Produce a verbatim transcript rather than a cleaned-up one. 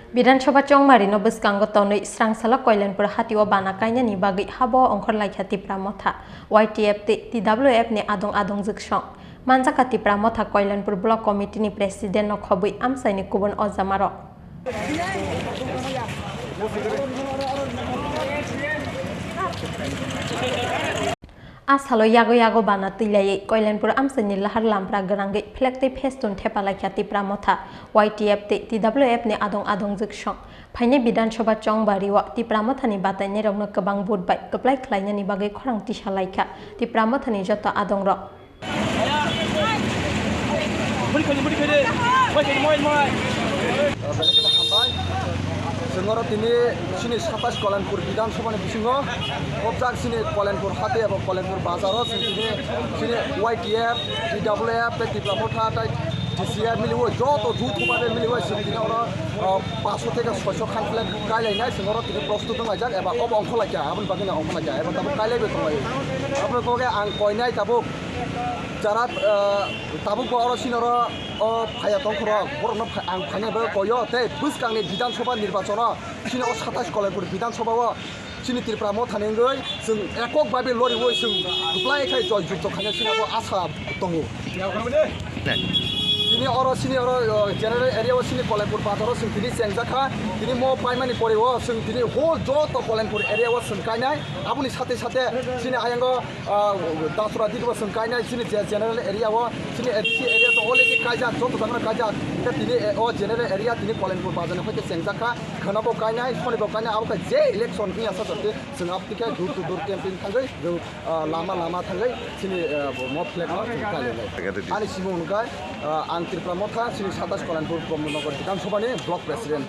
Bidhan Sabha chongmarino bwskango tonwi srangsalo Koilanpur hatio bana kainani bagwi habo ongkhorlaikha Tipra Motha, Y T F tei T W F ni adong adongjwk song. Manjakha Tipra Motha Koilanpur Block Committee ni President no khobwi amchaini kubun ojamarok. A salo yago yago bana twilaiwi Koilanpur amchaini lahar lampra gwnangwi flag tei feston thepalaikha Tipra Motha, Y T F tei T W F ni adong adongjwk song. Phainai Bidhan Sabha chongbario Tipra Mothani batainairokno kwbang vote bai kwplai khlainani bagwi khorang tisalaikha Tipra Mothani joto adongrok. Belai kheno hambai. Chwng oro tini chini satais Koilanpur Bidhan Sabha ni bisingo khopjak chini Koilanpur hati abo Koilanpur bazar o chwng tini chini Y T F, T W F tei Tipra Motha tei T C F miliwi joto juthoma bai miliwi chwng tini oro, o, paso theke soiso khan flag kailainai chwng oro tini prostut wnglaijak eba obo ongkhorlaikha aboni bagwino ongkhorlaikha eba tabuk kailaibai tonglai. Aboni bagwi ang koinai tabuk jara, eh, tabuk bo oro chini oro, o, phaiya tongkhorok, borokno phai-, ang phainai bagwi koio, tei bwskangni Bidhan Sabha nirbachano chini o satais Koilanpur Bidhan Sabha o chini Tipra Mothani wngwi chwng ekok babe loriwi chwng kwplai khai joy jukto khaina chini abo asa tongo. Tini oro chini oro, o, general area o chini Koilanpur bazar o chwng tini chengjakha, tini mo paimani pore o chwng tini whole joto Koilanpur area o chwng kainai, aboni sate sate chini ayango ah, Dasra digi bo chwng kainai chini je general area o, chini A D C area to already kaijak, joto jagano kaijak. Hingke tini, eh, o general area tini Koilanpur bazar ni hoite chengjak kha, kheno bo kainai, soni bo kainai, abo khe je election wngya sa jate chwng abo tike door to door campaign thangwi, ah, lama lama thangwi chini, eh, mo flag no chwng kainai. Ani simung hwnkhe, ah, ang Tripura Motha, chini satais Koilanpur Brahmanagar Bidhan Sabha ni block president.